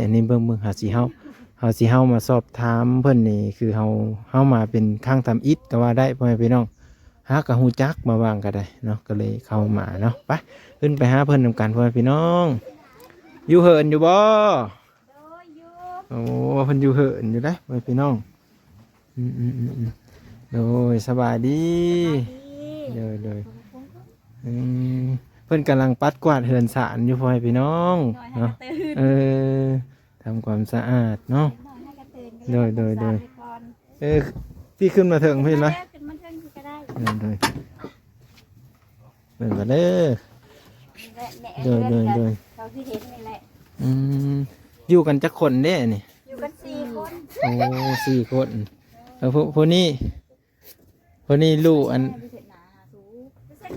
ອັນນີ້ເບິ່ງ ເບິ່ງ ເຮົາຊິ ເຮົາ ເຮົາຊິ ເຮົາມາສອບຖາມເພິ່ນນີ້ ຄືເຮົາ ເຮົາມາເປັນຄັ້ງທຳອິດກໍວ່າໄດ້ ພໍ່ແມ່ພີ່ນ້ອງ ຫາກໍຮູ້ຈັກ ມາວ່າງກໍໄດ້ເນາະ ກໍເລີຍເຂົ້າມາເນາະ. ໄປ ຂຶ້ນໄປຫາເພິ່ນນຳກັນ ພໍ່ແມ່ພີ່ນ້ອງ. ຢູ່ເຫີນຢູ່ບໍ່? ໂອ້ ເພິ່ນຢູ່ເຫີນຢູ່ເດ້ ພໍ່ແມ່ພີ່ນ້ອງ. ອືມໆໆໆ ໂດຍ ສະບາຍດີ. ສະບາຍດີ. ໂດຍໆ ອືມ ເພິ່ນກຳລັງປັດກວາດເຮືອນຊານຢູ່ ພໍ່ແມ່ພີ່ນ້ອງເນາະ. ເອີ ທຳຄວາມສະອາດເນາະ. ໂດຍໆໆ ເອີ ພີ່ຂຶ້ນມາເທິງພີ້ລະ. ໂດຍໆ ເບິ່ງກ່ອນເດີ. ໂດຍໆໆ ເຂົາຄືເຫັນນີ້ແຫຼະ. ອືມ ຢູ່ກັນຈັກຄົນເດ້ນີ້? ຢູ່ກັນສີ່ຄົນ. ໂອ້ ສີ່ຄົນ. ເອີ ຜູ້ ຜູ້ນີ້ ຜູ້ນີ້ລູກອັນ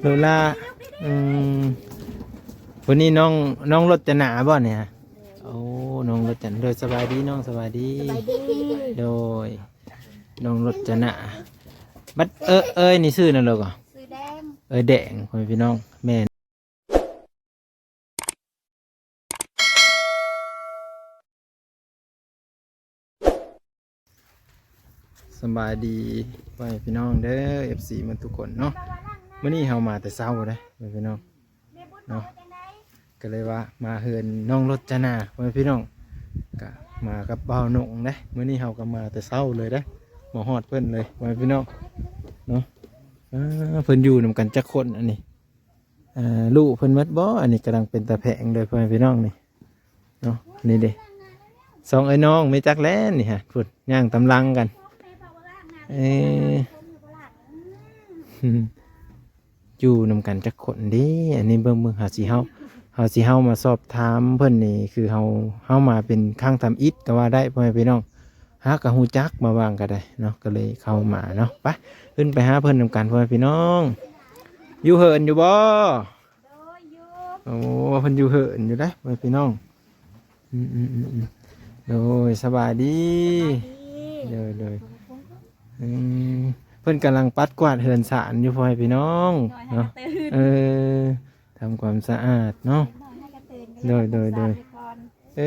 ລູກຫຼ້າ ອືມ ຜູ້ນີ້ນ້ອງ ນ້ອງລົດຈະໜາບໍ່ນີ້? ໂອ້ ນ້ອງລົດຈະໜາ. ໂດຍ ສະບາຍດີນ້ອງ ສະບາຍດີ. ສະບາຍດີ. ໂດຍ ນ້ອງລົດຈະໜາ. ບັດເອີ ເອີຍນີ້ຊື່ຫຍັງລະກໍ? ຊື່ແດງ. ເອີຍແດງ ພໍ່ແມ່ພີ່ນ້ອງ. ແມ່ນ. ສະບາຍດີພໍ່ແມ່ພີ່ນ້ອງເດີ ເອັຟຊີ ໝົດທຸກຄົນເນາະ. ມື້ນີ້ເຮົາມາແຕ່ເຊົ້າເດ້ ພໍ່ແມ່ພີ່ນ້ອງເນາະ. ກໍເລີຍວ່າມາເຮືອນນ້ອງລົດຈະໜາ ພໍ່ແມ່ພີ່ນ້ອງ. ກະມາກັບບ່າວນົງເດ້. ມື້ນີ້ເຮົາກໍມາແຕ່ເຊົ້າເລີຍເດ້ ມາຮອດເພິ່ນເລີຍ ພໍ່ແມ່ພີ່ນ້ອງເນາະ. ເອີ ເພິ່ນຢູ່ນຳກັນຈັກຄົນອັນນີ້? ເອີ ລູກເພິ່ນໝົດບໍ່? ອັນນີ້ກຳລັງເປັນຕາແພງເດີ ພໍ່ແມ່ພີ່ນ້ອງນີ້ເນາະ. ນີ້ເດ້ ສອງເອື້ອຍນ້ອງ ແມ່ນຈັກແລ້ວນີ້ຮະ ພຸ້ນ ຍ່າງຕາມຫຼັງກັນ. ເອີ ຢູ່ນຳກັນຈັກຄົນເດ້? ອັນນີ້ເບິ່ງ ເບິ່ງ ເຮົາຊິ ເຮົາ ເຮົາຊິ ເຮົາມາສອບຖາມເພິ່ນນີ້ ຄືເຮົາ ເຮົາມາເປັນຄັ້ງທຳອິດກໍວ່າໄດ້ ພໍ່ແມ່ພີ່ນ້ອງ. ຫາກໍຮູ້ຈັກ ມາວ່າງກໍໄດ້ເນາະ ກໍເລີຍເຂົ້າມາເນາະ. ໄປ ຂຶ້ນໄປຫາເພິ່ນນຳກັນ ພໍ່ແມ່ພີ່ນ້ອງ. ຢູ່ເຫີນຢູ່ບໍ່? ໂດຍ ຢູ່. ໂອ້ ເພິ່ນຢູ່ເຫີນຢູ່ເດ້ ພໍ່ແມ່ພີ່ນ້ອງ. ອືມໆໆໆ ໂດຍ ສະບາຍດີ. ສະບາຍດີ. ໂດຍໆ ອືມ ເພິ່ນກຳລັງປັດກວາດເຮືອນຊານຢູ່ ພໍ່ແມ່ພີ່ນ້ອງເນາະ. ເອີ ທຳຄວາມສະອາດເນາະ. ໂດຍໆໆ ເອີ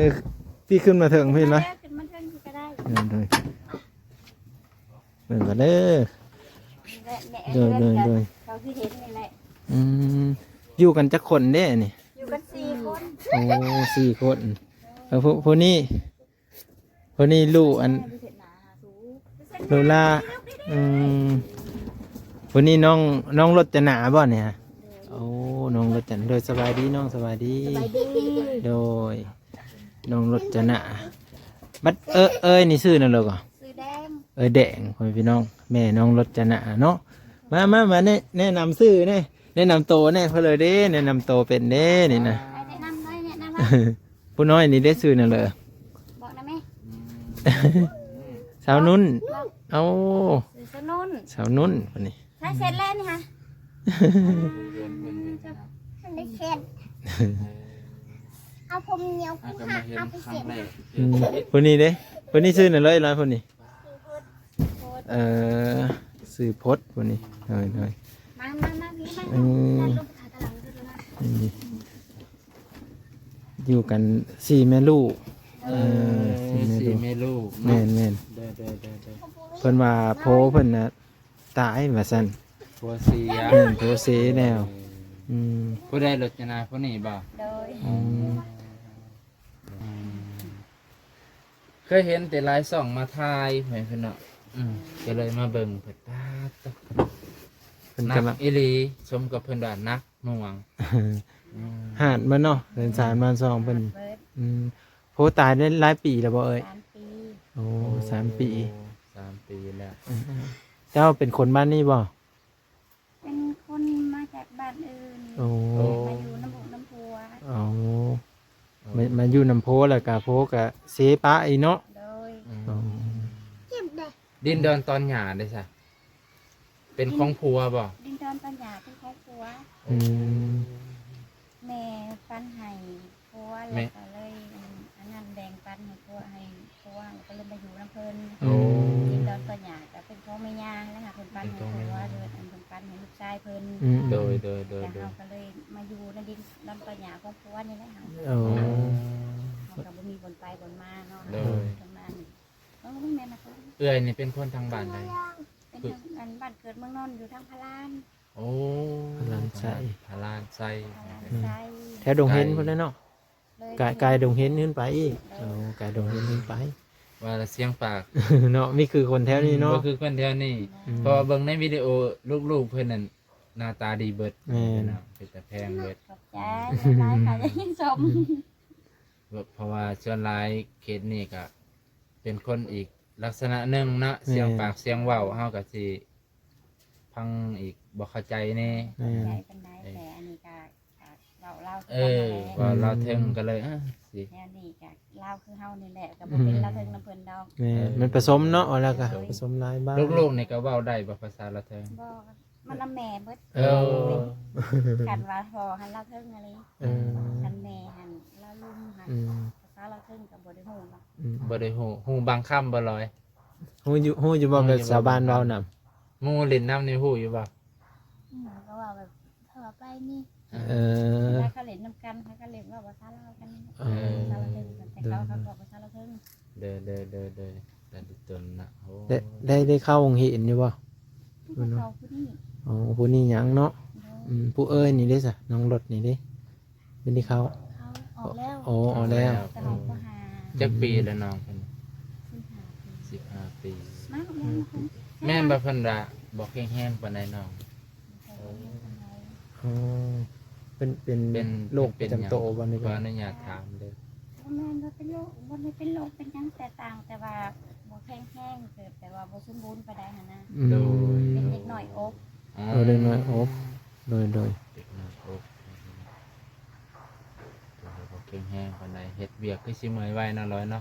ພີ່ຂຶ້ນມາເທິງພີ້ລະ. ຂຶ້ນມາເທິງພີ້ກໍໄດ້. ໂດຍໆ ເບິ່ງກ່ອນເດີ. ໂດຍໆໆ ເຂົາຄືເຫັນນີ້ແຫຼະ. ອືມ ຢູ່ກັນຈັກຄົນເດ້ນີ້? ຢູ່ກັນສີ່ຄົນ. ໂອ້ ສີ່ຄົນ. ເອີ ຜູ້ ຜູ້ນີ້ ຜູ້ນີ້ລູກອັນ ລູກຫຼ້າ ອືມ ຜູ້ນີ້ນ້ອງ ນ້ອງລົດຈະໜາບໍ່ນີ້? ໂອ້ ນ້ອງລົດຈະໜາ. ໂດຍ ສະບາຍດີນ້ອງ ສະບາຍດີ. ສະບາຍດີ. ໂດຍ ນ້ອງລົດຈະໜາ. ບັດເອີ ເອີຍນີ້ຊື່ຫຍັງລະກໍ? ຊື່ແດງ. ເອີຍແດງ ພໍ່ແມ່ພີ່ນ້ອງ ແມ່ນ້ອງລົດຈະໜາເນາະ. ມາ ມາ ມາ ແນະ ແນະນຳຊື່ແດ່ ແນະນຳໂຕແດ່ ເພິ່ນເລີຍເດ້ ແນະນຳໂຕເປັນເດ້ນີ້ນະ. ໃຜແນະນຳ ໃຜແນະນຳ ຜູ້ນ້ອຍນີ້ເດ້ ຊື່ຫຍັງເລີ? ບອກນະແມ່. ສາວນຸ້ນ. ເອົ້າ ຊື່ສາວນຸ້ນ. ສາວນຸ້ນ ຜູ້ນີ້. ໃຊ້ເຊັດແລ້ວນີ້ຫະ. ມັນໄດ້ເຊັດ ເອົາຜົມຍາວ ຫາກໍມາເຫັນຄັ້ງແລກ. ອືມ ຜູ້ນີ້ເດ້ ຜູ້ນີ້ຊື່ຫຍັງເລີຍລະ ຜູ້ນີ້? ເອີ ຊື່ພົດ ຜູ້ນີ້. ໂດຍໆ ມາ ມາ ມາ ມາ ອືມ ຢູ່ກັນສີ່ແມ່ລູກ. ເອີ ເອີ ສີ່ແມ່ລູກ ສີ່ແມ່ລູກເນາະ. ແມ່ນໆ ໂດຍໆໆໆ ເພິ່ນວ່າໂພເພິ່ນນະ ຕາຍວ່າຊັ້ນ. ຜົວເສຍ. ແມ່ນ ຜົວເສຍແລ້ວ. ອືມ ຜູ້ໃດລົດຈະນາຜູ້ນີ້ບໍ່? ໂດຍ. ອືມ ອືມ ເຄີຍເຫັນແຕ່ຫຼາຍຊ່ອງມາຖ່າຍ ແມ່ນເພິ່ນເນາະ. ອືມ ກໍເລີຍມາເບິ່ງເພິ່ນ ປາດໂທ້ ເພິ່ນ ໜັກ ກຳລັງ ອີ່ຫຼີ ສົມກັບເພິ່ນວ່າໜັກໜ່ວງ. ອືມ ຫາດມັນເນາະ ເດີນສານມາສອງເພິ່ນ. ອືມ ໂພຕາຍໄດ້ຫຼາຍປີແລ້ວບໍ່ເອີຍ? ສາມປີ. ໂອ້ ໂອ້ ສາມປີ ສາມປີແລ້ວ. ອືມ ເຈົ້າເປັນຄົນບ້ານນີ້ບໍ່? ເປັນຄົນມາຈາກບ້ານອື່ນ. ໂອ້ ມາຢູ່ນຳລູກນຳຜົວ. ໂອ້ ມາ ມາຢູ່ນຳໂພ ແລ້ວກະໂພກະເຊປະອີກເນາະ. ໂດຍ. ອືມ ອໍ ດິນດອນຕອນຫຍ້າເດ້ຊະ ເປັນຂອງຜົວບໍ່? ດິນດອນຕອນຫຍ້າເປັນຂອງຜົວ. ອືມ ແມ່ປັນໃຫ້ຜົວ ແລ້ວກໍເລີຍ ອັນນັ້ນ ແບ່ງປັນໃຫ້ຜົວ ໃຫ້ຜົວ ແລ້ວກໍເລີຍມາຢູ່ນຳເພິ່ນ. ໂອ້ ດິນດອນຕອນຫຍ້າກໍເປັນຂອງແມ່ຍ່າ ແລ້ວຫາເພິ່ນປັນໃຫ້ຜົວ ເພິ່ນປັນໃຫ້ລູກຊາຍເພິ່ນ. ອືມ ໂດຍໆໆ ແລ້ວເຮົາກໍເລີຍມາຢູ່ໃນດິນດອນຕອນຫຍ້າຂອງຜົວນີ້ແຫຼະ. ໂອ້ ເຮົາກໍບໍ່ມີບ່ອນໄປ ບໍ່ ມາເນາະ ໂດຍ ເພິ່ນມານີ້ ເອີ ບໍ່ແມ່ນນະ ເອື້ອຍນີ້ເປັນຄົນທາງບ້ານໃດ? ເປັນທາງ ອັນ ບ້ານເກີດເມືອງນອນ ຢູ່ທາງພະລານ. ໂອ້ ພະລານໄຊ ພະລານໄຊ ພະລານໄຊ ແຖວດົງເຫັນພຸ້ນແຫຼະເນາະ. ເລີຍ ກາຍ ກາຍດົງເຫັນຂຶ້ນໄປອີກ. ໂດຍ ໂອ້ ກາຍດົງເຫັນຂຶ້ນໄປ ວ່າລະສຽງປາກເນາະ ມີຄືຄົນແຖວນີ້ເນາະ. ອືມ ບໍ່ຄືຄົນແຖວນີ້ ອືມ ເພາະວ່າເບິ່ງໃນວິດີໂອ ລູກໆເພິ່ນນັ້ນໜ້າຕາດີເບິດ. ແມ່ນ ເປັນຕາແພງເບິດ. ຂອບໃຈຫຼາຍໆ ທີ່ຊື່ນຊົມ ເພາະວ່າສ່ວນຫຼາຍເຂດນີ້ກະເປັນຄົນອີກລັກສະນະໜຶ່ງເນາະ. ແມ່ນ ສຽງປາກສຽງເວົ້າເຮົາກະຊິ ຟັງອີກບໍ່ເຂົ້າໃຈແດ່. ແມ່ນ ເຂົ້າໃຈປານໃດ ເອີ ແຕ່ອັນນີ້ກະ ກະເວົ້າລາວຄື ເອີ ກັນຫັ້ນແຫຼະ ເວົ້າລາວເທິງ ອືມ ກໍເລີຍ ເອີ ຊິ ແນວນີ້ກະລາວຄືເຮົານີ້ແຫຼະ ກະບໍ່ເປັນ ອືມ ລາວເທິງນຳເພິ່ນດອກ. ແມ່ນ ເອີ ມັນປະສົມເນາະ ວ່າແລ້ວກະ ໂດຍ ປະສົມຫຼາຍບ້ານ. ລູກໆນີ້ກະເວົ້າໄດ້ບໍ່ພາສາລາວເທິງ? ບໍ່ ມັນນຳແມ່ເບິດ. ເອີ ຄັນວ່າພໍ່ຫັ້ນລາວເທິງອີ່ຫຼີ ເອີ ຄັນແມ່ຫັ້ນລາວລຸ່ມຫັ້ນ ອືມ ພາສາລາວເທິງກະບໍ່ໄດ້ຮູ້ເນາະ. ອືມ ບໍ່ໄດ້ຮູ້ ຮູ້ບາງຄຳບໍ່ລອຍ? ຮູ້ຢູ່ ຮູ້ຢູ່ບໍ່ ຮູ້ຢູ່ບໍ່ ແບບຊາວບ້ານເວົ້ານຳ? ໝູ່ຫຼິ້ນນຳນີ້ຮູ້ຢູ່ບໍ່? ອືມ ກະເວົ້າແບບທົ່ວໄປນີ້. ເອີ ເວລາເຂົາຫຼິ້ນນຳກັນ ເຂົາກະຫຼິ້ນເວົ້າພາສາລາວກັນ. ເອີ ພາສາລາວເທິງ ແຕ່ເຂົາ ເຂົາກະເວົ້າພາສາລາວເທິງ. ໂດຍ ໂດຍ ໂດຍ ໂດຍ ແຕ່ດິດຕົນນະ. ໂອ້ ໄດ້ ໄດ້ ໄດ້ເຂົ້າໂຮງຮຽນຢູ່ບໍ່? ໄດ້ເຂົ້າຜູ້ນີ້. ອໍ ຜູ້ນີ້ຍັງເນາະ. ໂດຍ ອືມ ຜູ້ເອີ່ຍນີ້ເດ້ຊະ ນ້ອງລົດນີ້ເດ້? ບໍ່ໄດ້ເຂົ້າ ເຂົ້າ ອອກແລ້ວ. ອໍ ອອກແລ້ວ ແຕ່ຫ້ອງ ອໍ ປ.ຫ້າ. ຈັກປີແລ້ວນ້ອງເພິ່ນ? ສິບຫ້າປີ. ສິບຫ້າປີ ມາແລ້ວ. ອືມ ແມ່ນບໍ່ ເພິ່ນວ່າບໍ່ແຂງແຮງປານໃດນ້ອງ? ບໍ່ຄ່ອຍແຂງແຮງປານໃດ. ອໍ ເປັນ ເປັນ ເປັນໂລກປະຈຳໂຕບໍ່ນີ້? ເປັນຫຍັງ ຂໍອະນຸຍາດຖາມເດີ້. ບໍ່ແມ່ນວ່າເປັນໂລກ ບໍ່ໄດ້ເປັນໂລກເປັນຫຍັງ ແຕ່ຕ່າງແຕ່ວ່າບໍ່ແຂງແຮງ ແບບວ່າບໍ່ສົມບູນປານໃດຫັ້ນນະ. ອືມ ໂດຍ ເປັນເດັກນ້ອຍອົບ. ອໍ ເອີ ເດັກນ້ອຍອົບ. ໂດຍ ໂດຍ ເດັກນ້ອຍອົບ ໂດຍ ບໍ່ແຂງແຮງປານໃດ. ເຮັດວຽກຄືຊິເມື່ອຍໄວເນາະ ລອຍເນາະ.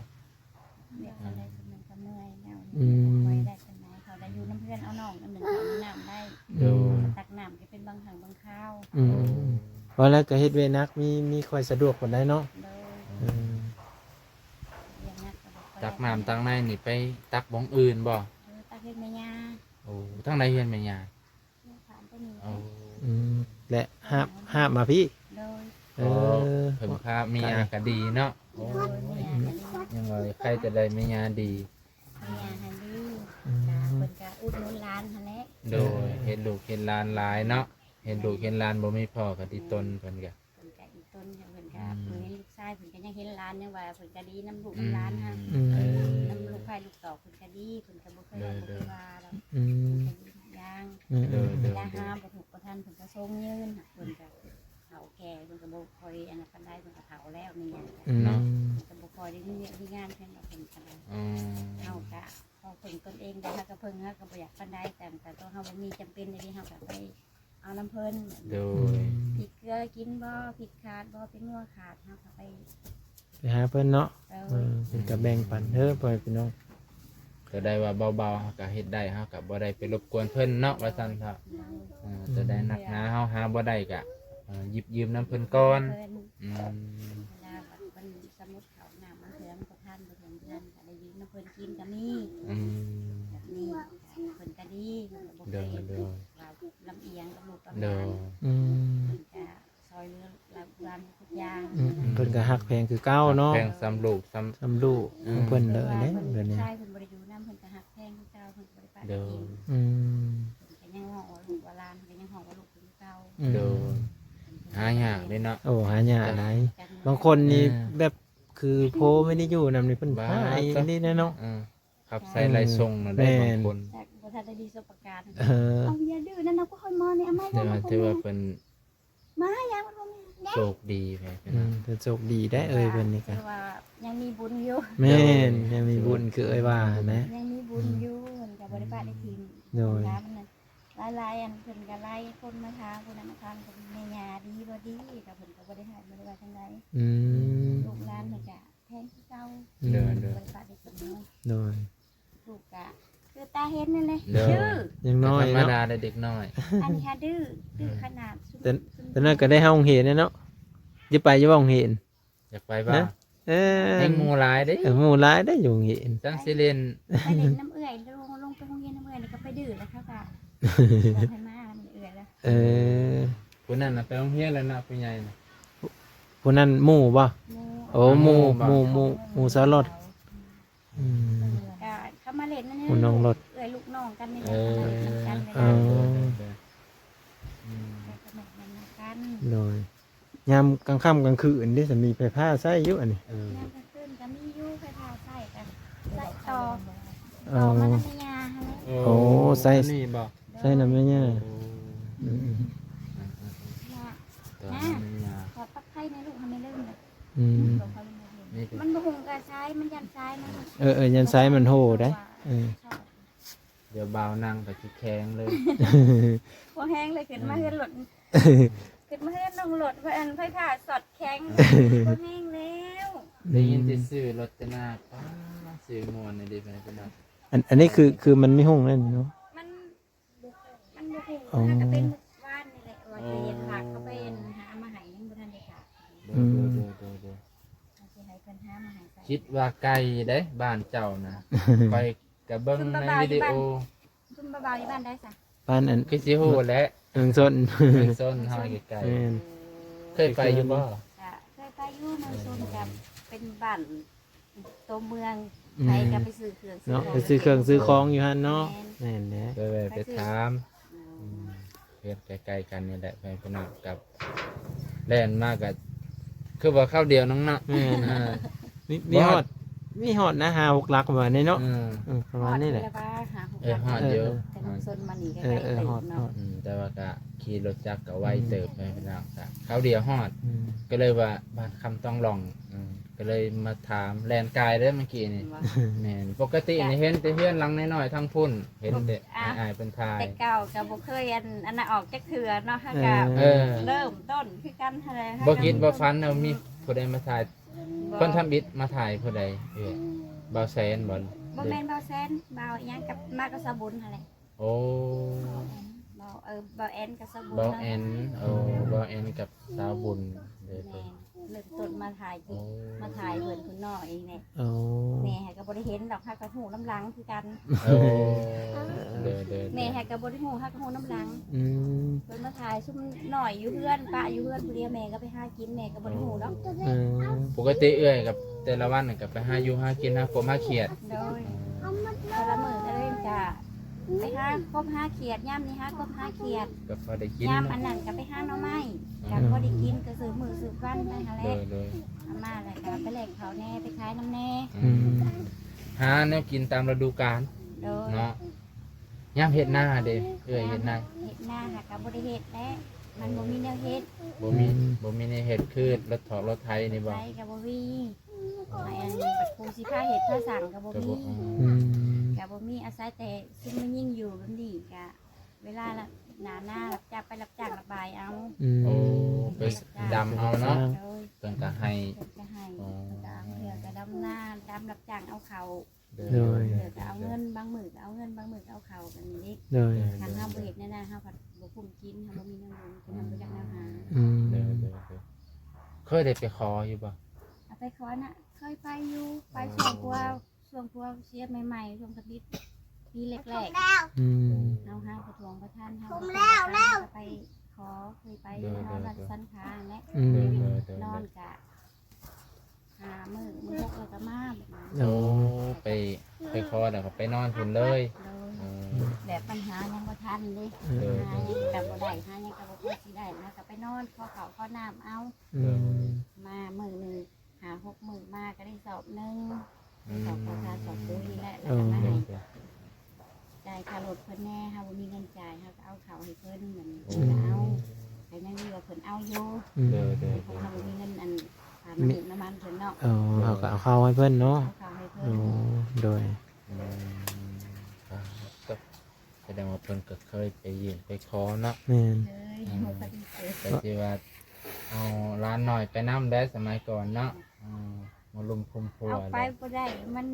ວຽກອັນໃດມັນກະເມື່ອຍແລ້ວ. ອືມ ບໍ່ຄ່ອຍໄດ້ປານໃດ ເຂົາກະຢູ່ນຳເພື່ອນ ເອົານ້ອງອັນໜຶ່ງເຂົ້າຫ້ອງນ້ຳໄດ້. ໂດຍ ຕັກນ້ຳກະເປັນບາງຄັ້ງບາງຄາວ. ອືມ ໂອ້ ວ່າແລ້ວກະເຮັດວຽກໜັກ ມີ ມີຄ່ອຍສະດວກປານໃດເນາະ. ໂດຍ ອືມ ວຽກໜັກກະບໍ່ຄ່ອຍ. ຕັກນ້ຳຕັກໃນນີ້ໄປຕັກບ່ອນອື່ນບໍ່? ເອີ ຕັກເຮັດແມ່ຍ່າ. ໂອ້ ທາງໃດເຮືອນແມ່ຍ່າ? ໂອ້ ອືມ ແລະ ຫາບ ຫາບມາພີ້. ໂດຍ ເອີ ເພິ່ນພາເມຍກະດີເນາະ. ໂດຍ ເມຍກະດີ ຍັງວ່າໃຄ່ຈະໄດ້ເມຍດີ. ເມຍຫັ້ນດີ ອືມ ກະເພິ່ນກະອຸດໜູນຫຼານຫັ້ນແຫຼະ. ໂດຍ ເອີ ເຫັນລູກເຫັນຫຼານຫຼາຍເນາະ ເຫັນລູກເຫັນຫຼານບໍ່ມີພໍ່ກະຕິດຕົນເພິ່ນກະ ເພິ່ນກະອີ່ຕົນ ເພິ່ນກະ ອືມ ເພິ່ນເຫັນລູກຊາຍ ເພິ່ນກະຍັງເຫັນຫຼານ ຍັງວ່າເພິ່ນກະດີນຳລູກນຳຫຼານຫັ້ນ. ອືມ ເອີ ນຳລູກໃຜລູກຕອກ ເພິ່ນກະດີ ເພິ່ນກະບໍ່ເຄີຍ ບໍ່ເຄີຍວ່າດອກ. ອືມ ເພິ່ນກະດີທຸກຢ່າງ. ອືມ ໂດຍ ເວລາຫາບໍ່ຖືກບໍ່ທັນ ເພິ່ນກະສົ່ງຢືນ ເພິ່ນກະເຖົ້າແກ່ ເພິ່ນກະບໍ່ຄ່ອຍອັນນັ້ນປານໃດ ເພິ່ນກະເຖົ້າແລ້ວ ມີຫຍັງກະ ອືມ ເນາະ ເພິ່ນກະບໍ່ຄ່ອຍໄດ້ມີວຽກມີງານ ເພິ່ນວ່າເພິ່ນກະ ອືມ ເຮົາກະພໍເພິ່ງຕົນເອງໄດ້ ເຮົາກະເພິ່ງ ເຮົາກະບໍ່ຢາກປານໃດ ແຕ່ ແຕ່ຕົວເຮົາບໍ່ມີ ຈຳເປັນອີ່ຫຼີ ເຮົາກະໄປ ເອົານຳເພິ່ນ. ໂດຍ ພິກເກືອກິນບໍ່ ພິກຂາດບໍ່ ເປັນງົວຂາດ ເຮົາກະໄປ ໄປຫາເພິ່ນເນາະ. ໂດຍ ເອີ ເພິ່ນກະແບ່ງປັນເດີ ພໍ່ແມ່ພີ່ນ້ອງ. ໂຕໃດວ່າເບົາໆ ເຮົາກະເຮັດໄດ້ ເຮົາກະບໍ່ໄດ້ໄປລົບກວນເພິ່ນເນາະ ວ່າຊັ້ນເຖາະ. ໂດຍ ເອີ ໂຕໃດໜັກໜາ ເຮົາຫາບໍ່ໄດ້ກະ ເອີ ຢິບຢືມນຳເພິ່ນກ່ອນ. ເພິ່ນ ອືມ ເວລາວ່າເພິ່ນ ສະມຸດ ເຂົ້ານ້ຳມັນເທື່ອມັນບໍ່ທັນ ບໍ່ເຖິງເດືອນ ກະໄດ້ຢືມນຳເພິ່ນກິນກະມີ. ອືມ ແບບນີ້ ເພິ່ນກະດີ ເພິ່ນກະບໍ່ເຄີຍ ໂດຍ ໂດຍ ວ່າລຳອຽງກັບລູກກັບຫຼານ. ໂດຍ ອືມ ເພິ່ນກະຊ່ອຍເຫຼືອຫຼານທຸກຢ່າງ. ອືມ ເພິ່ນກະຮັກແພງຄືເກົ່າເນາະ ຮັກແພງສ່ຳລູກ ສ່ຳ ສ່ຳລູກ ອືມ ຂອງເພິ່ນເລີຍເດ້. ເພິ່ນ ແບບນີ້ ຊາຍເພິ່ນບໍ່ໄດ້ຢູ່ນຳ ເພິ່ນກະຮັກແພງຄືເກົ່າ ເພິ່ນກະບໍ່ໄດ້ປະຖິ້ມ. ໂດຍ ອືມ ເພິ່ນກະຍັງຮ້ອງວ່າລູກວ່າຫຼານ ເພິ່ນກະຍັງຮ້ອງວ່າລູກຄືເກົ່າ. ອືມ ໂດຍ ຫາຍາກເດ້ເນາະ. ໂອ້ ຫາຍາກຫຼາຍ ບາງຄົນນີ້ ເອີ ແບບ ຄືພໍ່ບໍ່ໄດ້ຢູ່ນຳນີ້ ເພິ່ນຮ້າຍອີ່ຫຼີເດ້ເນາະ. ເອີ ຂັບໃສ່ໄລ່ສົ່ງນະໄດ້ ບາງຄົນ ແມ່ນ ບໍ່ທັນໄດ້ມີປະສົບການ. ເອີ ເອົາ ຢ່າດື້ນັ້ນນະ ພວກຂ້ອຍມານີ້ ເອົາມາ ຖືວ່າ ຖືວ່າເພິ່ນ ມາຫາຫຍັງ ໂຊກດີແທ້. ອືມ ເພິ່ນໂຊກດີໄດ້ ເອີຍ ເພິ່ນນີ້ກະ ຖືວ່າຍັງມີບຸນຢູ່. ແມ່ນ ໂດຍ ຍັງມີບຸນ ຄືເອີຍວ່າຫັ້ນນະ ຍັງມີບຸນຢູ່ ເພິ່ນກະບໍ່ໄດ້ປະໄດ້ຖິ້ມ. ໂດຍ ຫຼາຍໆ ອັນເພິ່ນກະຫຼາຍຄົນມາຖາມ ຜູ້ນັ້ນມາຖາມ ເພິ່ນແມ່ຍ່າດີບໍ່ດີ ກະເພິ່ນກະບໍ່ໄດ້ໃຫ້ ບໍ່ໄດ້ວ່າຈັ່ງໃດ. ອືມ ລູກຫຼານເພິ່ນກະແພງຄືເກົ່າ. ໂດຍ ໂດຍ ບໍ່ໄດ້ປະໄດ້ຖິ້ມເນາະ. ໂດຍ ລູກກະຄືຕາເຫັນນັ້ນແຫຼະ. ໂດຍ ດື້ ຍັງນ້ອຍເນາະ ທຳມະດາເດ້ເດັກນ້ອຍ. ອັນນີ້ຫາດື້ ດື້ຂະໜາດ. ແຕ່ ແຕ່ນັ້ນກະໄດ້ເຮົາໂຮງຮຽນແລ້ວເນາະ. ຈະໄປຢູ່ບໍ່ໂຮງຮຽນ? ຢາກໄປບໍ່? ເອີ ແຮງໝູ່ຫຼາຍເດ້. ເອີ ໝູ່ຫຼາຍເດ້ຢູ່ໂຮງຮຽນ ຈັ່ງຊິຫຼິ້ນ ໄປຫຼິ້ນນຳເອື້ອຍ ລົງ ລົງໄປໂຮງຮຽນນຳເອື້ອຍນີ້ກະໄປດື້ແລ້ວ ເຂົາກະ ໃຫ້ມານຳເອື້ອຍແລ້ວ. ເອີ ຜູ້ນັ້ນນະໄປໂຮງຮຽນແລ້ວເນາະ ຜູ້ໃຫຍ່ນະ. ຜູ້ນັ້ນໝູ່ບໍ່? ໝູ່ ໂອ້ ໝູ່ ໝູ່ ໝູ່ ໝູ່ສາວລົດ ອືມ ກະເຂົາມາຫຼິ້ນນຳ ໝູ່ນ້ອງລົດ ເອື້ອຍລູກນ້ອງກັນນີ້ແຫຼະ ເອີ ເຂົາມາຫຼິ້ນນຳກັນ ເອີ ເອີ ເອີ ອືມ ແລ້ວກໍມາຫຼິ້ນນຳກັນ ໂດຍ ຍາມກາງຄ່ຳກາງຄືນເດ້ ມີໄຟຟ້າໃຊ້ຢູ່ອັນນີ້ ເອີ ຍາມກາງຄືນກໍມີຢູ່ໄຟຟ້າໃຊ້ ກໍໃຊ້ຕໍ່ ເອີ ຕໍ່ມານຳແມ່ຍ່າຫັ້ນແຫຼະ ໂອ້ ໂອ້ ໃຊ້ ອັນນີ້ບໍ່ ໃຊ້ນຳແມ່ຍ່າ ໂອ້ ອືມ ອືມ ອ່າ ອ່າ ອ່າ ຕໍ່ນຳແມ່ຍ່າ ຂໍປັກໄຟໃນລູກ ເຮົາແມ່ລືມເລີຍ ອືມ ມັນບໍ່ຮຸ່ງກະຊາຍ ມັນຢ້ານຊາຍມັນ ເອີ ເອີ ຢ້ານຊາຍມັນໂຫໄດ໋ ເອີ ດຽວບ່າວນັ່ງໄປຊິແຂງເລີຍ ບໍ່ແຮງເລີຍ ຂຶ້ນມາເຮືອນລົດ ເອີ ຂຶ້ນມາເຮືອນນ້ອງລົດ ເພາະອັນໄຟຟ້າຊັອດແຂງ ບໍ່ແຮງແລ້ວ ໄດ້ຍິນແຕ່ຊື່ລົດແຕ່ໜ້າ ປ້າ ຊື່ມ່ວນນີ້ເດ້ ພີ່ນ້ອງ ອັນ ອັນນີ້ຄື ຄືມັນມີຮຸ່ງແລ້ວນີ້ເນາະ ມັນ ມັນບໍ່ຮູ້ ອໍ ຫາກະເປັນມື້ວານນີ້ແຫຼະ ວ່າຈະເຮັດ ໂອ້ ຝາກເຂົາໄປຫາມາໃຫ້ ຍັງບໍ່ທັນໄດ້ຝາກ ໂດຍ ອືມ ໂດຍ ໂດຍ ໂດຍ ວ່າຊິໃຫ້ເພິ່ນຫາມາໃຫ້ໃສ່ ຄິດວ່າໄກເດ້ບ້ານເຈົ້ານະ ຂ້ອຍກະເບິ່ງໃນວິດີໂອ ຊຸມບ່າວຢູ່ບ້ານໃດຊະ ບ້ານອັນ ຄືຊິຮູ້ແຫຼະ ເມືອງຊົນ ເມືອງຊົນເຮົາໃກ້ໆ ແມ່ນ ເຄີຍໄປຢູ່ບໍ່ ກະເຄີຍໄປຢູ່ ເມືອງຊົນກະເປັນບ້ານ ຕົວເມືອງ ອືມ ໃຜກໍໄປຊື້ເຄື່ອງ ເນາະ ຊື້ຂອງ ໄປຊື້ເຄື່ອງຊື້ຂອງຢູ່ຫັ້ນເນາະ ແມ່ນ ແມ່ນແຫຼະ ໄປແວ່ໄປຖາມ ອືມ ອືມ ເຮືອນໃກ້ໆກັນນີ້ແຫຼະ ໄປພີ່ນ້ອງກັບ ແລ່ນມາກໍຄືວ່າຄາວດຽວໜຶ່ງເນາະ ແມ່ນ ເອີ ມີ ມີຮອດ ມີຮອດນະ ຫ້າຫົກຫຼັກປະມານນີ້ເນາະ ເອີ ເອີ ປະມານນີ້ແຫຼະ ຮອດຢູ່ ເອີ ຮອດຢູ່ ແຕ່ເມືອງຊົນມານີ້ກໍ ເອີ ໃກ້ ເອີ ເຕີບເນາະ ຮອດ ຮອດ ອືມ ແຕ່ວ່າກໍຂີ່ລົດຈັກກໍໄວເຕີບ ອືມ ໄປພີ່ນ້ອງ ກໍຄາວດຽວຮອດ ອືມ ກໍເລີຍວ່າບ້ານຄຳຕ້ອງຫຼອງ ອືມ ກໍເລີຍມາຖາມ ແລ່ນກາຍເດີ້ເມື່ອກີ້ນີ້ ແມ່ນ ປົກກະຕິນີ້ເຫັນແຕ່ເຮືອນຫຼັງນ້ອຍໆທາງພຸ້ນ ເຫັນແຕ່ ອ່າ ອ້າຍໆເພິ່ນຖ່າຍ ແຕ່ເກົ່າກໍບໍ່ເຄີຍອັນ ອັນນັ້ນອອກຈັກເທື່ອເນາະ ເຮົາກໍ ເອີ ເລີ່ມຕົ້ນຄືກັນຫັ້ນແຫຼະ ບໍ່ຄິດບໍ່ຝັນວ່າມີຜູ້ໃດມາຖ່າຍ ບໍ່ ຄົນທຳອິດມາຖ່າຍຜູ້ໃດ ເອີ ບ່າວແສນບໍ່ ບໍ່ແມ່ນບ່າວແສນ ບ່າວອີ່ຫຍັງກັບ ມາກັບສາວບຸນຫັ້ນແຫຼະ ໂອ້ ບ່າວແອນ ເອີ ບ່າວແອນກັບສາວບຸນ ບ່າວແອນ ເນາະ ໂອ້ ບ່າວແອນກັບສາວບຸນ ໂດຍ ແມ່ນ ເລີ່ມຕົ້ນມາຖ່າຍ ໂອ້ ມາຖ່າຍເພິ່ນພຸ້ນເນາະ ເອງແຫຼະ ໂອ້ ແມ່ຫາກໍບໍ່ໄດ້ເຫັນດອກ ຫາກໍຮູ້ນຳຫຼັງຄືກັນ ໂອ້ ໂດຍ ໂດຍ ແມ່ຫາກໍບໍ່ໄດ້ຮູ້ ຫາກໍຮູ້ນຳຫຼັງ ອືມ ເພິ່ນມາຖ່າຍຊຸມນ້ອຍຢູ່ເຮືອນ ປະຢູ່ເຮືອນຜູ້ດຽວ ແມ່ກໍໄປຫາກິນ ແມ່ກໍບໍ່ໄດ້ຮູ້ດອກ ເອີ ປົກກະຕິເອື້ອຍກັບແຕ່ລະວັນກໍໄປຫາຢູ່ຫາກິນ ຫາກົບຫາຂຽດ ໂດຍ ແຕ່ລະມື້ແຕ່ລະເວັນກະ ໄປຫາກົບຫາຂຽດ ຍາມນີ້ຫາກົບຫາຂຽດ ກໍພໍໄດ້ກິນ ຍາມອັນນັ້ນກໍໄປຫາໜໍ່ໄມ້ ກໍພໍໄດ້ກິນ ກໍສືບມື້ສືບວັນໄປຫັ້ນແຫຼະ ໂດຍ ໂດຍ ເອົາມາແລ້ວກໍໄປແລກເຂົ້າແດ່ ໄປຂາຍນຳແດ່ ອືມ ອືມ ຫາແນວກິນຕາມລະດູການ ໂດຍ ເນາະ ຍາມເຮັດນາເດ້ ເອື້ອຍເຮັດນາ ເຮັດນາຫາກໍບໍ່ໄດ້ເຮັດແຫຼະ ມັນບໍ່ມີແນວເຮັດ ບໍ່ມີ ອືມ ບໍ່ມີແນວເຮັດ ຄືລົດຖອກລົດໄຖນີ້ບໍ່ ໄຖກໍບໍ່ມີ ອໍ ອັນນີ້ບັດຜູ້ຊິພາເຮັດພາສ້າງກໍບໍ່ມີ ກໍບໍ່ ອືມ ອືມ ກໍບໍ່ມີ ອາໄສແຕ່ ຊຸມແມ່ຍິງຢູ່ແບບນີ້ກະເວລາລະ ໜ້ານາຮັບຈ້າງ ໄປຮັບຈ້າງລະບາຍເອົາ ອືມ ໂອ້ ໄປ ໄປຮັບຈ້າງ ດຳເອົາເນາະ ໂດຍ ເພິ່ນກະໃຫ້ ເພິ່ນກະໃຫ້ ອໍ ເພິ່ນກະເອົາ ເທື່ອກະດຳນາ ດຳຮັບຈ້າງເອົາເຂົ້າ ໂດຍ ເທື່ອກະເອົາເງິນ ບາງມື້ກະເອົາເງິນ ບາງມື້ກະເອົາເຂົ້າ ແບບນີ້ເດ້ ໂດຍ ຄັນເຮົາບໍ່ເຮັດແນວນັ້ນ ເຮົາພັດບໍ່ກຸ້ມກິນ ເຮົາບໍ່ມີແນວຢູ່ ກິນ ເຮົາບໍ່ຈັກແນວຫາ ອືມ ໂດຍ ໂດຍ ໂດຍ ເຄີຍໄດ້ໄປຂໍຢູ່ບໍ່ ເອົາໄປຂໍນະ ເຄີຍໄປຢູ່ ໄປຊ່ວງຜົວ ຊ່ວງຜົວເສຍໃໝ່ໆ ຊ່ວງທຳອິດ ປີແລກໆ ອືມ ເຮົາຫາປະທ້ວງປະທານ ເຮົາ ເຮົາກໍໄປຂໍ ເຄີຍໄປຢູ່ ໂດຍ ນອນ ໂດຍ ວັດສັນຂາຫັ້ນແຫຼະ ອືມ ໂດຍ ໂດຍ ໂດຍ ນອນກະຫ້າມື້ ມື້ຫົກແລ້ວກໍມາ ແບບນັ້ນ ໂອ້ ໄປ ໄປຂໍແລ້ວກໍໄປນອນພຸ້ນເລີຍ ໂດຍ ອືມ ແບບມັນຫາຫຍັງບໍ່ທັນເດ້ ໂດຍ ຫາຫຍັງກໍບໍ່ໄດ້ ຫາຫຍັງກໍບໍ່ພໍຊິໄດ້ ເຮົາກໍໄປນອນ ຂໍເຂົ້າຂໍນ້ຳເອົາ ອືມ ໂດຍ ມາມື້ໜຶ່ງ ຫ້າຫົກມື້ມາກໍໄດ້ສອບໜຶ່ງ ອືມ ສອບເຂົ້າສານສອບປຸ໋ຍນີ້ແຫຼະ ແລ້ວກໍມາໃຫ້ ໂອ້ ຈ່າຍຄ່າລົດເພິ່ນແດ່ ເຮົາບໍ່ມີເງິນຈ່າຍ ເຮົາກໍເອົາເຂົ້າໃຫ້ເພິ່ນ ແບບນີ້ ໂອ້ ກໍເອົາ ກໍຍັງດີວ່າເພິ່ນເອົາຢູ່ ອືມ ໂດຍ ໂດຍ ເພາະເຮົາບໍ່ມີເງິນອັນ ຄ່ານ້ຳມັນເພິ່ນເນາະ ໂອ້ ເຮົາກໍເອົາເຂົ້າໃຫ້ເພິ່ນເນາະ ເອົາເຂົ້າໃຫ້ເພິ່ນ ໂອ້ ໂດຍ ອືມ ສະແດງວ່າເພິ່ນກໍເຄີຍໄປຍື່ນໄປຂໍເນາະ ແມ່ນ ເຄີຍ ອືມ ເຮົາກໍດີໃຈ ກໍຊິວ່າເອົາຫຼານນ້ອຍໄປນຳໄດ້ສະໄໝກ່ອນເນາະ ອືມ ມາລຸມຄຸມຄົວ ເອົາໄປບໍ່ໄດ້ ມັນ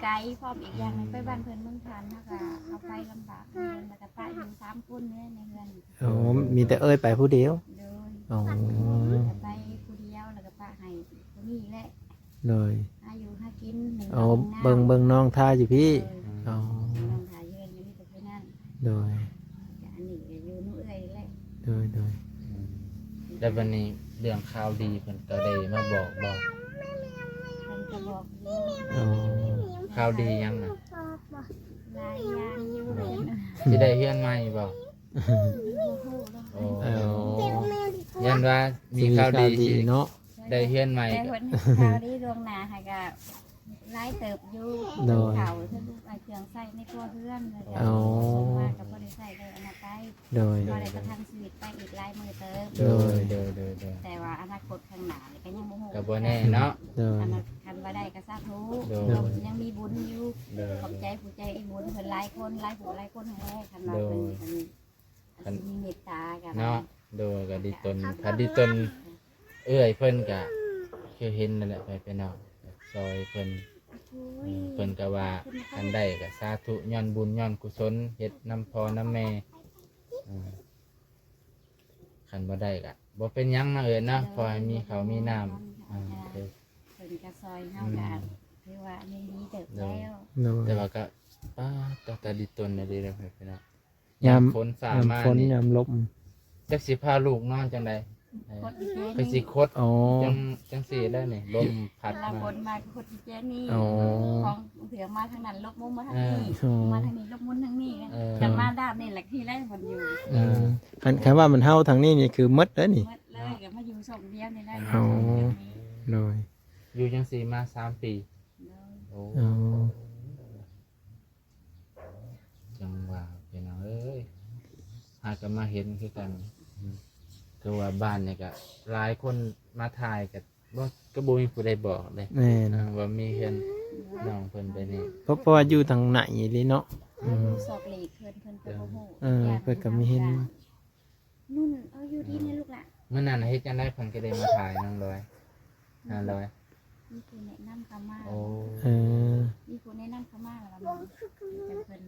ໄກ ພ້ອມອີກຢ່າງໜຶ່ງ ອືມ ໄປບ້ານເພິ່ນເມືອງທ່ານ ເຮົາກໍເອົາໄປລຳບາກ ແລ້ວກໍປະຢູ່ສາມຄົນແຫຼະໃນເຮືອນ ໂອ້ ມີແຕ່ເອື້ອຍໄປຜູ້ດຽວ ໂດຍ ໂອ້ ໄປຜູ້ດຽວ ແລ້ວກໍປະໃຫ້ຜູ້ນີ້ແຫຼະ ໂດຍ ຫາຢູ່ຫາກິນ ເອົາ ເບິ່ງ ເບິ່ງນ້ອງທ່າຢູ່ພີ້ ໂດຍ ອໍ ນ້ອງທ່າຢູ່ເຮືອນ ກໍມີແຕ່ຜູ້ນັ້ນ ໂດຍ ກໍອັນນີ້ກໍຢູ່ນຳເອື້ອຍແຫຼະ ໂດຍ ໂດຍ ອືມ ແລ້ວບັດນີ້ເລື່ອງຂ່າວດີເພິ່ນກໍໄດ້ມາບອກບໍ່? ກໍບອກຢູ່. ອໍ ຂ່າວດີຫຍັງນະ? ຫຼາຍຢ່າງຢູ່. ຊິໄດ້ເຮືອນໃໝ່ບໍ່? ບໍ່ຮູ້ເນາະ. ໂອ້ ເອີ ຢ້ານວ່າມີຂ່າວດີ ຊິມີຂ່າວດີເນາະ ໄດ້ເຮືອນໃໝ່. ແຕ່ເພິ່ນໃຫ້ຂ່າວດີລ່ວງໜ້າໃຫ້ກະຫຼາຍເຕີບຢູ່. ໂດຍ ເຂົ້າເຖິງເຄື່ອງໃຊ້ໃນຄົວເຮືອນ. ອໍ ມາກໍບໍ່ໄດ້ໃຊ້ໄດ້ອັນນັ້ນໄປ. ໂດຍ ກໍໄດ້ປະທັງຊີວິດໄປອີກຫຼາຍມື້ເຕີບ. ໂດຍ ໂດຍ ໂດຍ ໂດຍ ແຕ່ວ່າອະນາຄົດຂ້າງໜ້ານີ້ກໍຍັງບໍ່ຮູ້ ກໍບໍ່ແນ່ເນາະ. ໂດຍ ອັນນັ້ນຄັນວ່າໄດ້ກໍສາທຸ. ໂດຍ ຍັງມີບຸນຢູ່. ໂດຍ ຂອບໃຈຜູ້ໃຈບຸນເພິ່ນຫຼາຍຄົນ ຫຼາຍຜູ້ຫຼາຍຄົນຫັ້ນແຫຼະ. ຄັນວ່າເພິ່ນ ໂດຍ ອັນ ຄັນຊິມີເມດຕາກັນເນາະ. ໂດຍ ກໍດີຕົນ ຄັນດີຕົນເອື້ອຍເພິ່ນກໍຄືເຫັນນັ້ນແຫຼະ ໄປເປັນເນາະ ຊ່ອຍເພິ່ນ. ໂອ້ຍ ເອີ ເພິ່ນກໍວ່າຄັນໄດ້ກໍສາທຸ ຍ້ອນບຸນຍ້ອນກຸສົນ ເຮັດນຳພໍ່ນຳແມ່. ເອີ ຄັນບໍ່ໄດ້ກໍບໍ່ເປັນຫຍັງເນາະເອື້ອຍເນາະ. ໂດຍ ຂໍໃຫ້ມີເຂົ້າມີນ້ຳ. ໂດຍ ເອີ ເພິ່ນກໍຊ່ອຍເຮົາ ອືມ ກໍຖືວ່າຍັງດີເຕີບແລ້ວ. ໂດຍ ແຕ່ວ່າກໍ ປາດ ຕາ ຕາດີຕົນອີ່ຫຼີເດີພີ່ນ້ອງ. ຍາມ ຍາມຝົນຟ້າ ຍາມ ມາ ຝົນ ນີ້ ຍາມລົມ ຈັກຊິພາລູກນອນຈັ່ງໃດ? ເອີ ກໍຊິຄົດ. ອໍ ຈັ່ງ ຈັ່ງຊີ້ແຫຼະນີ້ ລົມພັດມາ ຝົນມາກໍຄົດຢູ່ແຈນີ້. ອໍ ຂອງເທື່ອມາທາງນັ້ນ ຫຼົບມຸມມາທາງນີ້. ເອີ ມາທາງນີ້ ຫຼົບມຸມທາງນີ້. ເອີ ຄັນມາດ້ານນີ້ແຫຼະ ທີ່ແລກມັນຢູ່. ເອີ ຄັນ ຄັນວ່າມັນເຮົາທາງນີ້ນີ້ຄືໝົດເລີຍນີ້. ໝົດເລີຍ ກໍມາຢູ່ຊ່ອງດຽວນີ້ແຫຼະ. ອໍ ຊ່ອງດຽວນີ້. ໂດຍ ຢູ່ຈັ່ງຊີ້ມາສາມປີ. ໂດຍ ໂອ້ ອໍ ຈັ່ງວ່າພີ່ນ້ອງເອີຍ ຫາກໍມາເຫັນຄືກັນ. ອືມ ຄືວ່າບ້ານນີ້ກໍຫຼາຍຄົນມາຖ່າຍ ກໍບໍ່ ກໍບໍ່ມີຜູ້ໃດບອກເດ້. ແມ່ນ ເອີ ວ່າມີເຮືອນນ້ອງເພິ່ນໄປນີ້ ເພາະ ເພາະວ່າຢູ່ທາງໃນອີ່ຫຼີເນາະ. ອືມ ຊອກຫຼີກເພິ່ນ ເພິ່ນກໍບໍ່ຮູ້. ເອີ ຢ້ານເພິ່ນກໍມີເຫັນ. ນຸ່ນ ເອົາຢູ່ດີແນ່ລູກຫຼະ. ມື້ນັ້ນເຮັດຈັ່ງໃດເພິ່ນກໍໄດ້ມາຖ່າຍນ້ອງລອຍ? ນ້ອງລອຍ ມີຜູ້ແນະນຳເຂົ້າມາ. ໂອ້ ເອີ ມີຜູ້ແນະນຳເຂົ້າມາ ແລ້ວວ່າ ຈັ່ງເພິ່ນ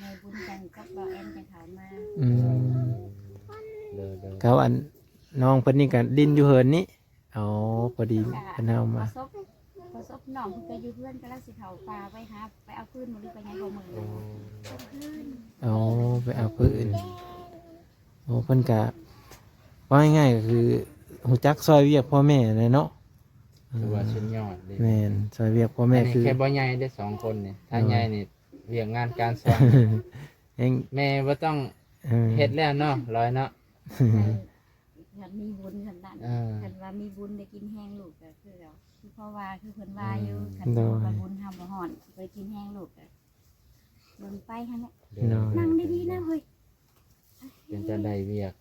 ນາຍບຸນຈັ່ງກັບບ່າວແອນຈັ່ງເຂົ້າມາ. ອືມ ໂດຍໆ ເຂົາ ອັນ ນ້ອງເພິ່ນນີ້ກໍຫຼິ້ນຢູ່ເຮືອນນີ້. ອໍ ພໍດີເພິ່ນເຮົາມາ ປະສົບ ປະສົບນ້ອງເພິ່ນກໍຢູ່ເຮືອນ ກຳລັງຊິເຂົ້າປ່າໄປຫາ ໄປເອົາຟືນ ບໍ່ໄດ້ໄປຫຍັງ ບໍ່ມື້. ອໍ ໄປເອົາຟືນ. ໂອ້ ເພິ່ນກະ ເວົ້າງ່າຍໆ ກໍຄືຮູ້ຈັກຊ່ອຍວຽກພໍ່ແມ່ແຫຼະເນາະ. ຖືວ່າສຸດຍອດເດ້. ແມ່ນ ຊ່ອຍວຽກພໍ່ແມ່. ອັນນີ້ຄືແຄ່ບໍ່ໃຫຍ່ເດ້ ສອງຄົນນີ້ ຖ້າໃຫຍ່ນີ້ວຽກງານການຊ່ອຍ ແມ່ບໍ່ຕ້ອງເຮັດແລ້ວເນາະ ລອຍເນາະ. ຄັນມີບຸນຊັ້ນນັ້ນ ເອີ ຄັນວ່າມີບຸນໄດ້ກິນແຮງລູກກໍຄື ຄືເຂົາວ່າ ຄືເພິ່ນວ່າຢູ່. ອືມ ຄັນວ່າບຸນເຮົາບໍ່ຮອດ ຊິໄປກິນແຮງລູກກໍ ເບິ່ງໄປຫັ້ນແຫຼະ. ໂດຍ ນັ່ງດີໆນະເຮີ້ຍ. ເປັນຕາໄດ້ວຽກ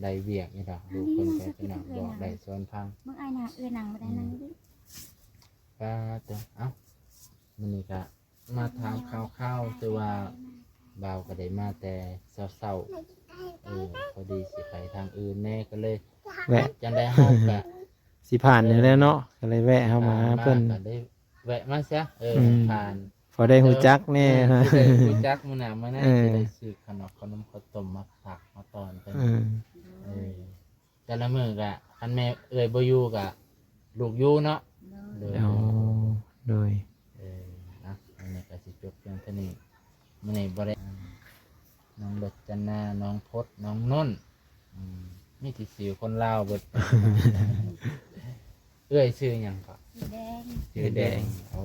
ໄດ້ວຽກນີ້ດອກ ລູກເພິ່ນກໍໄປນັ່ງບອກໄດ້ສອນຟັງ. ເບິ່ງອ້າຍນາງ ເອື້ອຍນາງບໍ່ໄດ້ນັ່ງດີໆ. ປາດເຕີ ເອົ້າ ມື້ນີ້ກະມາຖາມຂ່າວໆ ແຕ່ວ່າບ່າວກໍໄດ້ມາແຕ່ເຊົ້າໆ. ເອີ ພໍດີຊິໄປທາງອື່ນແດ່ ກໍເລີຍແວະ ຈັ່ງໃດເຮົາກະຊິຜ່ານນີ້ແຫຼະເນາະ ກໍເລີຍແວະເຂົ້າມາຫາເພິ່ນ ກໍໄດ້ ແວະມາຊະ. ເອີ ອືມ ຜ່ານ ພໍໄດ້ຮູ້ຈັກແດ່. ເອີ ຊິໄດ້ຮູ້ຈັກມື້ໜ້າມື້ໃນ ເອີ ຊິໄດ້ຊື້ຂະໜົມ ຂະໜົມເຂົ້າຕົ້ມມາຝາກມາຕ້ອນເພິ່ນ. ອືມ ເອີ ແຕ່ລະມື້ກະ ຄັນແມ່ເອື້ອຍບໍ່ຢູ່ກະ ລູກຢູ່ເນາະ. ໂດຍ ໂດຍ ອໍ ໂດຍ ເອີ ນະ ອັນນີ້ກະຊິຈົບພຽງເທົ່ານີ້. ມື້ນີ້ບໍ່ໄດ້ ນ້ອງລົດຈັນນາ ນ້ອງພົດ ນ້ອງນົນ. ອືມ ມີແຕ່ຊື່ຄົນລາວເບິດ. ເອື້ອຍຊື່ຫຍັງເກາະ? ຊື່ແດງ. ຊື່ແດງ. ໂອ້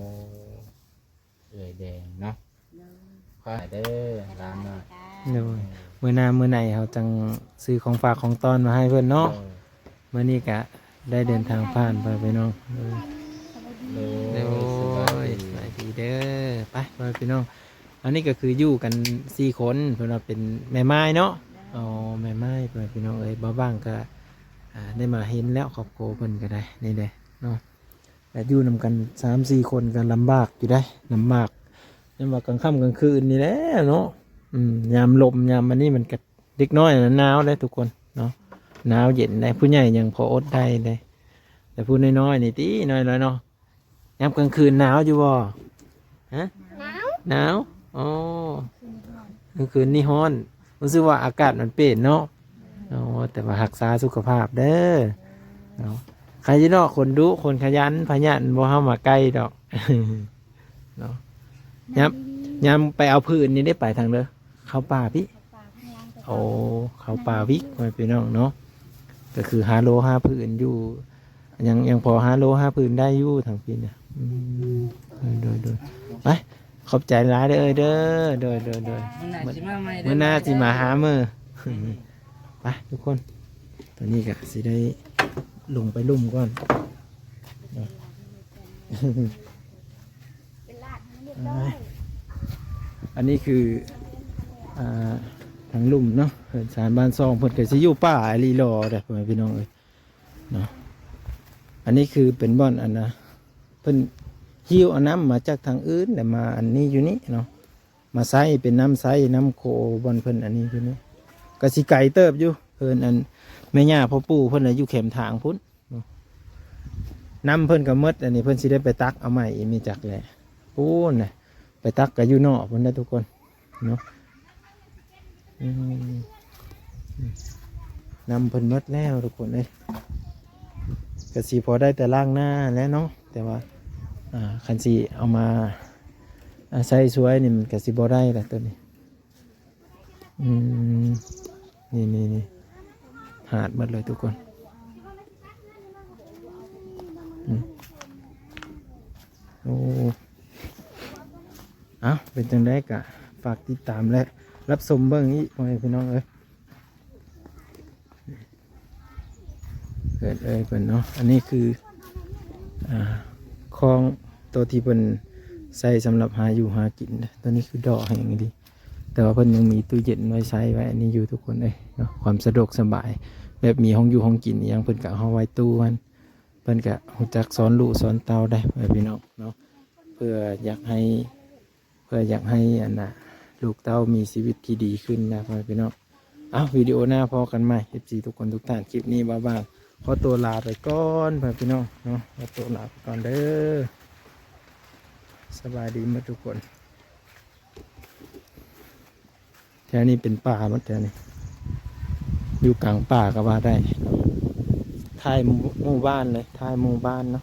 ເອື້ອຍແດງເນາະ. ໂດຍ ຂໍໃຫ້ເດີຫຼານນ້ອຍ. ໂດຍ ມື້ໜ້າມື້ໃນເຮົາຈັ່ງຊື້ຂອງຝາກຂອງຕ້ອນມາໃຫ້ເພິ່ນເນາະ. ໂດຍ ມື້ນີ້ກະໄດ້ເດີນທາງຜ່ານໄປພີ່ນ້ອງ. ໂດຍ ໂດຍ ໂດຍ ສະບາຍດີເດີ. ໄປ ພໍ່ແມ່ພີ່ນ້ອງ ອັນນີ້ກໍຄືຢູ່ກັນສີ່ຄົນ ເພິ່ນວ່າເປັນແມ່ໝ້າຍເນາະ. ໂດຍ ອໍ ແມ່ໝ້າຍ ພໍ່ແມ່ພີ່ນ້ອງເອີຍ. ບໍ່ວ່າງກໍ ອ່າ ໄດ້ມາເຫັນແລ້ວ ຄອບຄົວເພິ່ນກໍໄດ້ ນີ້ເດ້ເນາະ. ແຕ່ຢູ່ນຳກັນສາມສີ່ຄົນກໍລຳບາກຢູ່ເດ້ ລຳບາກ ແມ່ນວ່າກາງຄ່ຳກາງຄືນນີ້ແຫຼະເນາະ. ອືມ ຍາມລົມຍາມອັນນີ້ມັນກໍ ເດັກນ້ອຍນະໜາວເດ້ທຸກຄົນເນາະ ໜາວເຢັນເດ້. ຜູ້ໃຫຍ່ຍັງພໍອົດໄດ້ເດ້ ແຕ່ຜູ້ນ້ອຍໆນີ້ຕິ ນ້ອຍໆເນາະ. ຍາມກາງຄືນໜາວຢູ່ບໍ່? ຮະ? ໜາວ ໜາວ. ອໍ ກາງຄືນນີ້ຮ້ອນ ຮູ້ສຶກວ່າອາກາດມັນປ່ຽນເນາະ. ອໍ ແຕ່ວ່າຮັກສາສຸຂະພາບເດີເນາະ. ໃຄຢູ່ເນາະ ຄົນດຸ ຄົນຂະຫຍັນ ພະຍາດບໍ່ເຂົ້າມາໃກ້ດອກເນາະ. ຍາມ ຍາມໄປເອົາຟືນນີ້ໄດ້ໄປທາງເດີ? ເຂົ້າປ່າພີ້. ໂອ້ ເຂົ້າປ່າວິກ ພໍ່ແມ່ພີ່ນ້ອງເນາະ. ກໍຄືຫາໂລຫາຟືນຢູ່ ຍັງ ຍັງພໍຫາໂລຫາຟືນໄດ້ຢູ່ທາງພີ້ນະ. ອືມ ໂດຍໆໆ ໄປ ຂອບໃຈຫຼາຍເດີເອີຍເດີ ໂດຍໆໆ ມື້ໜ້າຊິມາໃໝ່ເດີ ມື້ໜ້າຊິມາຫາມື້ ໄປທຸກຄົນ ຕອນນີ້ກະຊິໄດ້ລົງໄປລຸ່ມກ່ອນເນາະ ອັນນີ້ຄື ອ່າ ທາງລຸ່ມເນາະ ເຮືອນຊານບ້ານຊ່ອງ ເພິ່ນກະຊິຢູ່ປ່າອີ່ຫຼີຫຼໍ່ເດີ ພໍ່ແມ່ພີ່ນ້ອງເອີຍ ເນາະ ອັນນີ້ຄືເປັນບ່ອນອັນນະ ເພິ່ນຫິ້ວເອົານ້ຳມາຈາກທາງອື່ນ ແລ້ວມາອັນນີ້ຢູ່ນີ້ເນາະ ມາໃຊ້ເປັນນ້ຳໃຊ້ນ້ຳໂຄບ່ອນເພິ່ນອັນນີ້ຢູ່ນີ້ ກະຊິໄກເຕີບຢູ່ ເພິ່ນອັນແມ່ຍ່າພໍ່ປູ່ເພິ່ນນະຢູ່ແຄມທາງພຸ້ນເນາະ ນ້ຳເພິ່ນກະໝົດ ອັນນີ້ເພິ່ນຊິໄດ້ໄປຕັກເອົາໃໝ່ອີກ ມີຈັກແຫຼະ ພຸ້ນນະ ໄປຕັກກະຢູ່ນອກພຸ້ນນະທຸກຄົນ ເນາະ ອືມ ນ້ຳເພິ່ນໝົດແລ້ວທຸກຄົນເອີຍ ກະຊິພໍໄດ້ແຕ່ລ້າງໜ້າແຫຼະເນາະ ແຕ່ວ່າ ອ່າ ຄັນຊິເອົາມາ ອ່າ ໃຊ້ຊ່ວຍນີ້ມັນກະຊິບໍ່ໄດ້ລະໂຕນີ້ ອືມ ນີ້ໆໆ ຫາດໝົດເລີຍທຸກຄົນ ອືມ ໂອ້ ເອົ້າ ເປັນຈັ່ງໃດກະຝາກຕິດຕາມ ແລະ ຮັບຊົມເບິ່ງອີກ ພໍ່ແມ່ພີ່ນ້ອງເອີຍ ເອີ ເອີ ເພິ່ນເນາະ ອັນນີ້ຄື ອ່າ ຄອງໂຕທີ່ເພິ່ນໃຊ້ສຳລັບຫາຢູ່ຫາກິນ ໂຕນີ້ຄືເດາະແຮງອີ່ຫຼີ ແຕ່ວ່າເພິ່ນຍັງມີຕູ້ເຢັນໄວ້ໃຊ້ໄວ້ອັນນີ້ຢູ່ທຸກຄົນເອີຍເນາະ ຄວາມສະດວກສະບາຍ ແບບມີຫ້ອງຢູ່ຫ້ອງກິນອີ່ຫຍັງ ເພິ່ນກະເອົາໄວ້ຕູ້ຫັ້ນ ເພິ່ນກະຮູ້ຈັກສອນລູກສອນເຕົ້າໄດ້ ພໍ່ແມ່ພີ່ນ້ອງເນາະ ເພື່ອຢາກໃຫ້ ເພື່ອຢາກໃຫ້ອັນນະ ລູກເຕົ້າມີຊີວິດທີ່ດີຂຶ້ນນະ ພໍ່ແມ່ພີ່ນ້ອງ ເອົ້າ ວິດີໂອໜ້າພໍ້ກັນໃໝ່ ເອັຟຊີ ທຸກຄົນທຸກທ່ານ ຄລິບນີ້ບ່າວບາງຂໍຕົວລາໄປກ່ອນ ພໍ່ແມ່ພີ່ນ້ອງເນາະ ຂໍຕົວລາໄປກ່ອນເດີ ສະບາຍດີໝົດທຸກຄົນ. ແຖວນີ້ເປັນປ່າໝົດແຖວນີ້ ຢູ່ກາງປ່າກໍວ່າໄດ້ ທ້າຍໝູ່ ໝູ່ບ້ານເລີຍ ທ້າຍໝູ່ບ້ານເນາະ.